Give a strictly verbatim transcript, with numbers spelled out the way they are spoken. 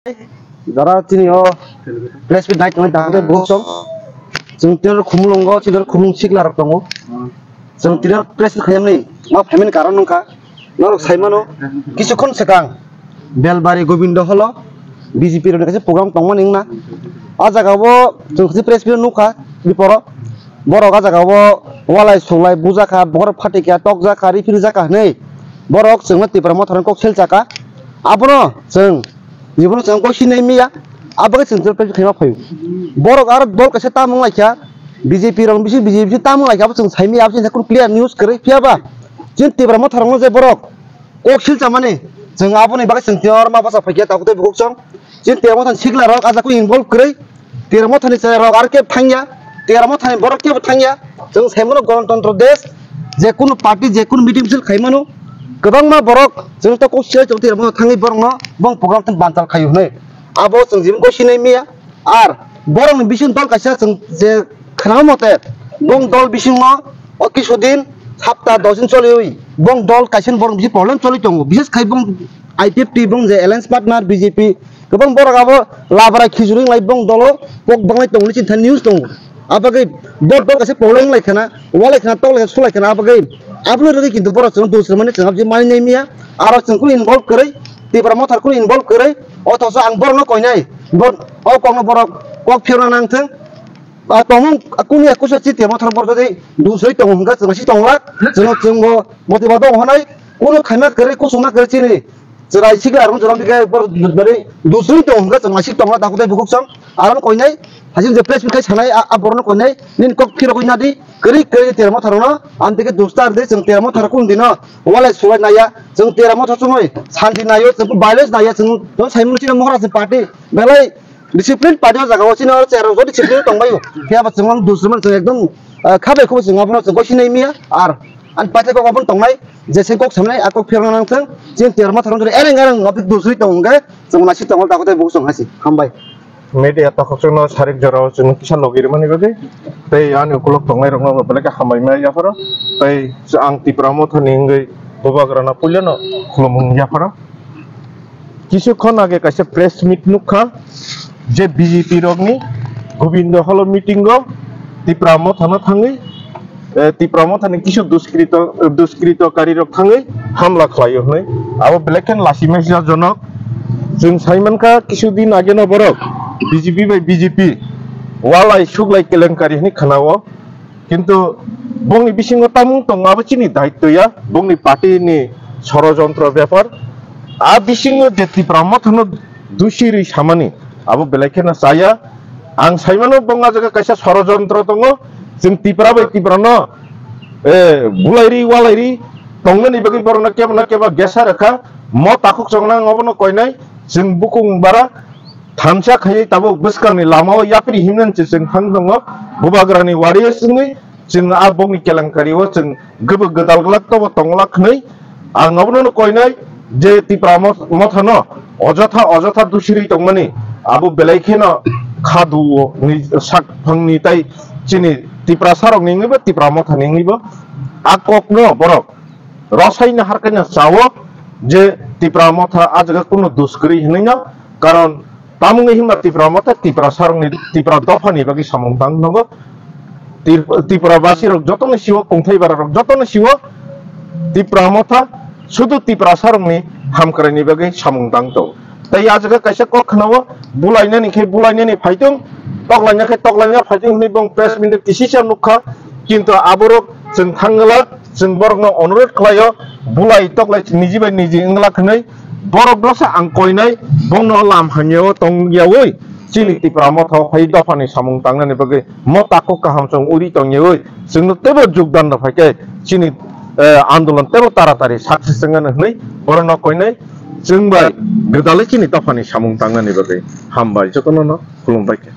Jara chini o press meet nai tongnai dangde bukhuk song. Chwng tini khumulwngo, chini khumulwng sikla rok tongo. Chwng tini press meet khaimani, ma phaimani karon wngkha. Norok saimano, kisukhon swkang Belbari Gobindo holo B J P rokni kaisa program tongmani wngna. A jaga o chwng kaisa press meet nukha, biporo. Borok a jaga o walai suklai bujakha, borok phatikya tokjakha, riphiljak kha hinwi. Borok chwngno Tipra Motha rok kok selchakha. Abono chwng Jibon chwng kok sinai miya, abo khe chwng press khaima phaio. Borok aro dol kaisa tamung laikha, B J P rok bisi B J P tamung laikha, abo chwng sai miya, abo chwng clear news kwrwi phiya ba. Chwng Tipra Motha rokno je borok kok sil chamani, chwng aboni bagwi chwng tiyar ma basa phaikya, tabuk tei bukhuk chwng. Chwng Tipra Motha ni sikla rok ajak involve kwrwi, Tipra Motha ni chwrai rok aro khe thangya, Tipra Motha ni borok kebo thangya. Chwng saimano Ganatantro desh, je kunu party, je kunu meeting misil khaimano, kwbangma borok chwng to kok sil chwng Tipra Motha thangwi borokno bong program thang banchal khaio hinwi. Abo chwng jibon kok sinai miya. Ar borokni bising dol kaisa chwng je khwnama mote, bong dol bisingo o kisu din, hapta dos din choliwi bong dol kaisa borok bising problem choli tongo. Bises khai bong I P F T bong je alliance partner B J P, kwbang borok abo labra khijurwi lai bong dolo kok banglai tongo, chini thani news tongo. Abagwi bor dol kaisa problem lai khana, walai khana, tok lai khana, sulai khana, abagwi aboni rwgwi kintu borok chwng dusra mani chwng abji mani nai miya. Aro chwng kunu involve kwrwi, Tipra Motha kunu involve kwrwi, othoso ang borokno koinai, bor-, o kokno borok kok phirna nang thung. Ba tongmung kunu ya kusa chi Tipra Motha borok jodi dusri tongo hwnka chwng si tonglak, chwng, chwngbo motivato honai, kunu khaima kwrwi, kusuma kwrwi chini chwrai sikla arung chwrai bikhe bor-, bor-, dusri tongo hwnka chwng si tonglak, dakhutai bukhuk chwng. Aro koinai, hajin je press meet khai sanai, a, a borokno koinai, nini kok phirogwi nadi, kwrwi kwrwi Tipra Motha rokno, amtike dustar de, chwng Tipra Motha rok kunu dino walai sulai naiya, chwng Tipra Motha chumui santi naio, chwng violence naiya, chwng, chwng saimung chini Mohara chwng party, belai discipline party o jaga o chini oro chair rok discipline tongbaio, phiya ba chwng dusri man chwng ekdom, ah, khabai khubai chwng abono chwng kok sinai miya, ar, ani paithai kok abono tongnai, je se kok samnai, a kok phirogna nang thung, chini Tipra Motha rok eleng eleng dusri tong hwnka, chwng nasi tongo, dakhutai bukhuk chwng hasi, hambai. Media takhukchwkno sarik jorao chwng kisa logi rwmani bagwi tei ani ukulok tongnairokno belai khe hambai maya yapharo tei ang Tipra Mothani wngwi Bubagrano puilano khulumung yapharo. Kisu khon age kaisa press meet nukha je B J P rokni Gobindo Holo meeting o Tipra Mothano thangwi eh, Tipra Mothani kisu duskrito, duskritokarirok thangwi hamla khlaio hwnwi. Abo belai khe lachimaisa jonok. Chwng sai mankha kisu din ageno borok B J P bai B J P walai suklai kelenkari hwnwi khnao. Kintu bongni bisingo tamung tongo abo chini daitto ya, bongni party ni sorojontro bepar. A bisingo je Tipra Mothano dusi rwi samani abo belai kheno chaya. Ang saimano bong a jaga kaisa sorojontro tongo. Chwng Tipra bai Tiprano, eh, bulairi walairi tongnani bagwi borokno kebo na kebo gesa rwkha. Mo takhuk chongna ang obono koinai. Chwng bukung bara thansa khaiwi tabuk bwskangni lamao yapri himnani se chwng thang tongo. Bubagrani wari o chwngwi chwng a bongni kelenkari o chwng gubuk gwdal glak tobo tongla khwnwi. Ang obono koinai je Tipra mo-, mothano ojotha, ojotha dusiri tongmani abo belai kheno khadu ni sakphangni tai chini Tiprasa rokni wngwi bo Tipra mothani wngwi bo a kokno borok rosaina harkaina chawo je Tipra motha a jaga kunu dus kwrwi hinwi no, karon Tamungni himba Tipra motha Tipra sarokni Tipra dophani bagwi samung tang tongo. Tip-, Tipra basirok jotoni siwo, kungthai bararok jotoni siwo Tipra motha sudu Tipra sarokni hamkraini bagwi samung tang tongo. Tai a jaga kaisa kok khwnao, bulainani khe bulainani phaitung, toklaina khe toklaina phaitung hwnwi bong press meet kisisa nukha, kintu aborok chwng thangla. Chwng borokno onurodh khlaio, bulai toklai niji bai niji wngla hwnwi borokno se ang koinai, bono lam hamyao tongyaui chini Tipra motha o phai dophani samung tangnani bagwi mo takhuk kaham chwng uri tongyaui chwngno teibo jogdan rw phai khe chini, eh, andolon teibo taratari success wngnani hwnwi borokno koinai chwng bai gwdalwi chini dophani samung tangnani bagwi hambai jotono no khulumbai khe.